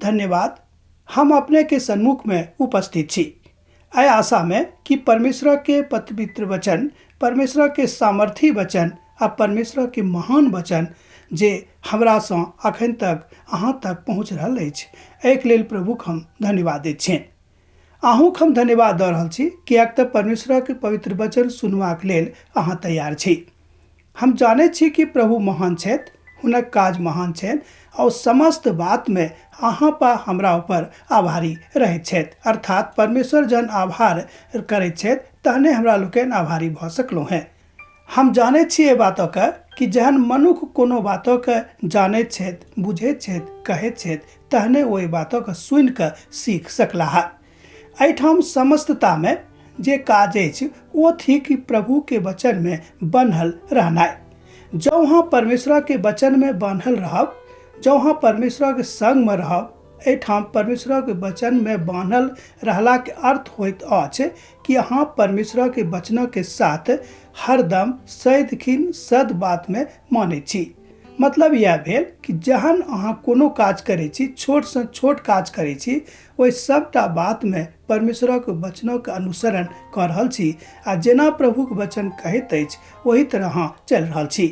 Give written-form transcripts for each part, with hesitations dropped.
धन्यवाद। हम अपने के सन्मुख में उपस्थित छी एहि आशा में कि परमेश्वर के पवित्र वचन, परमेश्वर के सामर्थी वचन आ परमेश्वर के महान वचन जे हमरासँ अखन तक अहाँ तक पहुँच रहल अछि, एहिके लेल प्रभुक हम धन्यवाद दैत छियनि। अहूँक हम धन्यवाद दऽ रहल छी, किएक तऽ परमेश्वरक पवित्र वचन सुनबाक लेल अहाँ तैयार छी। हम जानैत छी कि प्रभु महान छथि, हुनक काज महान छनि और समस्त बात में अहाँ पर हमरा ऊपर आभारी रहैत छथि। अर्थात परमेश्वर जहन आभार करैत छथि तहने हमरा लोकनि आभारी भऽ सकलहुँ हेँ। हम जानैत छी एहि बातके कि जहन मनुख कोनो बातके जानैत छथि, बुझैत छथि, कहैत छथि, तहने ओहि बातके सुनिकऽ सीख सकलाह। एहिठाम समस्ततामे जे काज अछि ओ थिक कि प्रभुके वचनमे बन्हल रहनाइ। जँ अहाँ परमेश्वरके वचनमे बान्हल रहब, जँ अहाँ परमेश्वरके सङ्गमे रहब, एहिठाम परमेश्वरके वचनमे बान्हल रहलाके अर्थ होइत अछि कि अहाँ परमेश्वरके वचनके साथ हरदम सदिखन सद बातमे मानै छी। मतलब इएह भेल कि जहन अहाँ कोनो काज करै छी, छोटसँ छोट काज करै छी, ओहि सभटा बातमे परमेश्वरक वचनक अनुसरण कऽ रहल छी आ जेना प्रभुक वचन कहैत अछि ओही तरह अहाँ चलि रहल छी।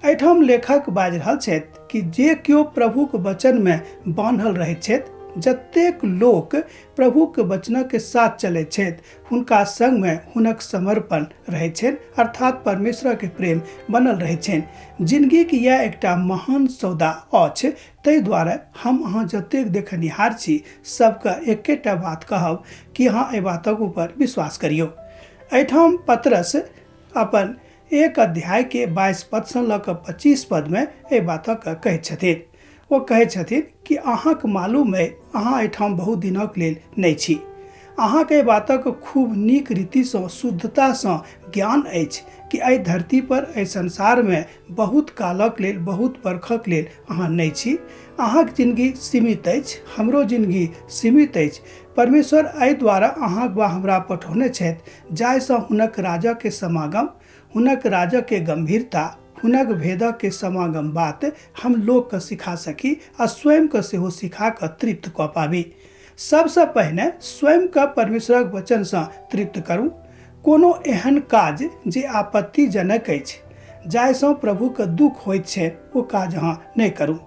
एहिठाम लेखक बाजि रहल छथि कि जे केओ प्रभुक वचनमे बान्हल रहैत छथि, जतेक लोक प्रभुक वचनक साथ चलैत छथि हुनका संगमे हुनक समर्पण रहैत छनि, अर्थात परमेश्वरक प्रेम बनल रहैत छनि। जिनगीक इएह एकटा महान सौदा अछि। ताहि दुआरे हम अहाँ जतेक देखनिहार छी सबके एकेटा बात कहब कि अहाँ एहि बातक ऊपर विश्वास करियौ। एहिठाम पतरस अपन 1 अध्याय के 22 पदसँ लऽ कऽ 25 पदमे एहि बातक कहैत छथिन। ओ कहैत छथिन कि अहाँके मालूम अइ अहाँ एहिठाम बहुत दिनक लेल नहि छी। अहाँके एहि बातक खूब नीक रीतिसँ शुद्धतासँ ज्ञान अछि कि एहि धरती पर एहि संसारमे बहुत कालक लेल बहुत बरखक लेल अहाँ नहि छी। अहाँके जिनगी सीमित अछि, हमरो जिनगी सीमित अछि। परमेश्वर एहि द्वारा अहाँक वा हमरा पठौने छथि जाहिसँ हुनक राजाके समागम, हुनक राजाके गंभीरता, हुनक भेदके समागम बात हम लोकके सिखा सकी आ स्वयंके सेहो सिखा कऽ तृप्त कऽ पाबी। सबसँ पहिने स्वयंके परमेश्वरक वचनसँ तृप्त करू। कोनो एहन काज जे आपत्तिजनक अछि जाहिसँ प्रभुके दुख होइत छै ओ काज अहाँ नहि करू।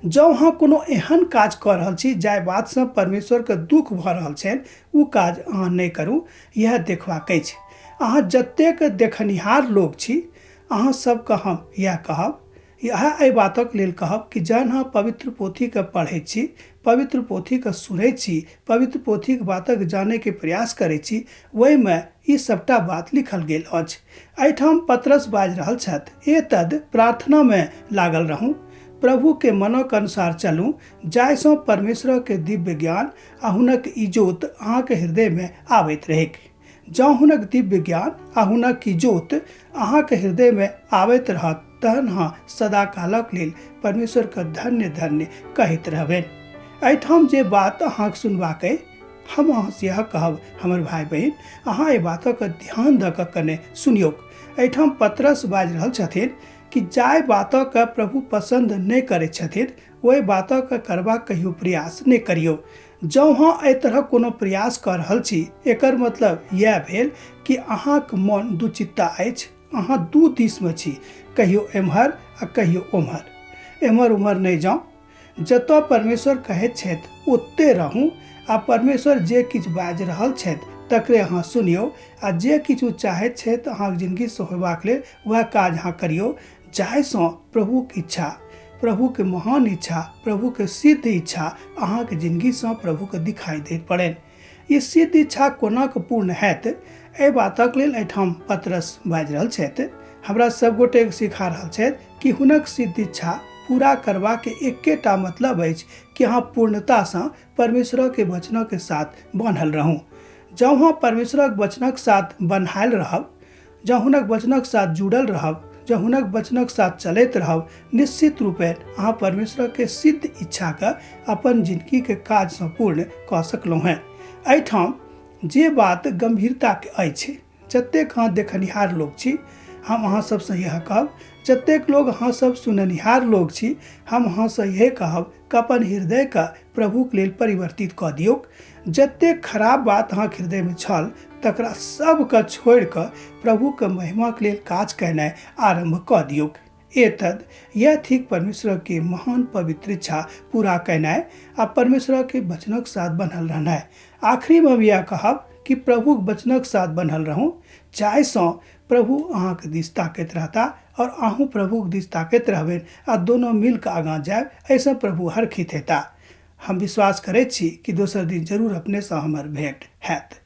जँ अहाँ कोनो एहन काज कऽ रहल छी जाहि बातसँ परमेश्वरके दुख भऽ रहल छनि ओ काज अहाँ नहि करू। इएह देखबाक अछि। अहाँ जतेक देखनिहार लोक छी अहाँ सबके हम इएह कहब, इएह एहि बातक लेल कहब कि जहन अहाँ पवित्र पोथीके पढ़ैत छी, पवित्र पोथीके सुनैत छी, पवित्र पोथीके बातक जानैके प्रयास करैत छी, ओहिमे ई सबटा बात लिखल गेल अछि। एहिठाम पतरस बाजि रहल छथि, एतद प्रार्थनामे लागल रहू, प्रभुके मनक अनुसार चलू, जाहिसँ परमेश्वरके दिव्य ज्ञान आ हुनक इजोत अहाँके हृदयमे आबैत रहैक। जँ हुनक दिव्य ज्ञान आ हुनक इजोत अहाँके हृदयमे आबैत रहत तहन अहाँ सदाकालक लेल परमेश्वरके धन्य धन्य कहैत रहबनि। एहिठाम जे बात अहाँके सुनबाक अइ हम अहाँसँ इएह कहब, हमर भाय बहिन, अहाँ एहि बातक ध्यान दऽ कऽ कने सुनियौक। एहिठाम पतरस बाजि रहल छथिन कि जाहि बातके प्रभु पसन्द नहि करैत छथिन ओहि बातके करबाक कहियो प्रयास नहि करियौ। जँ अहाँ एहि तरहक कोनो प्रयास कऽ रहल छी एकर मतलब इएह भेल कि अहाँक मन दुचित्ता अछि, अहाँ दू दिशमे छी, कहियो एम्हर आ कहियो ओम्हर। एम्हर ओम्हर नहि जाउ, जतऽ परमेश्वर कहैत छथि ओतहि रहू आ परमेश्वर जे किछु बाजि रहल छथि तकरे अहाँ सुनियौ आ जे किछु चाहैत छथि अहाँक जिनगीसँ होयबाक लेल वएह काज अहाँ करियौ, जाहिसँ प्रभुक इच्छा, प्रभुके महान इच्छा, प्रभुके सिद्ध इच्छा अहाँके जिनगीसँ प्रभुके दिखाई दैत पड़नि। ई सिद्ध इच्छा कोना कऽ पूर्ण हैत एहि बातक लेल एहिठाम पतरस बाजि रहल छथि। हमरा सब गोटेके सिखा रहल छथि कि हुनक सिद्ध इच्छा पूरा करबाके एकेटा मतलब अछि कि अहाँ पूर्णतासँ परमेश्वरके वचनके साथ बान्हल रहू। जँ अहाँ परमेश्वरक वचनक साथ बन्हायल रहब, जँ हुनक वचनक साथ जुड़ल रहब, जँ हुनक वचनक साथ चलैत रहब, निश्चित रूपे अहाँ परमेश्वरके सिद्ध इच्छाके अपन जिनगीके काजसँ पूर्ण कऽ सकलहुँ हेँ। एहिठाम जे बात गंभीरताके अछि, जतेक अहाँ देखनिहार लोक छी, हम अहाँ सबसँ इएह कहब, जतेक लोग अहाँ सब सुननिहार लोक छी, हम अहाँसँ इएह कहब कि अपन हृदयके प्रभुक लेल परिवर्तित कऽ दियौक। जतेक खराब बात अहाँके हृदयमे छल तकरा सबके छोड़ि कऽ प्रभुके महिमाके लेल काज केनाइ आरम्भ कऽ दियौक। एतद यह थिक परमेश्वरके महान पवित्र इच्छा पूरा केनाइ आ परमेश्वरके वचनक साथ बनल रहनाइ। आखिरीमे हम इएह कहब कि प्रभुक वचनक साथ बनल रहू, जाहिसँ प्रभु अहाँके दिस ताकैत रहता और अहूँ प्रभुक दिस ताकैत रहबनि आ दोनो मिल कऽ आगाँ जायब। एहिसँ प्रभु हरखित हेता। हम विश्वास करैत छी कि दोसर दिन जरूर अपनेसँ हमर भेंट हैत।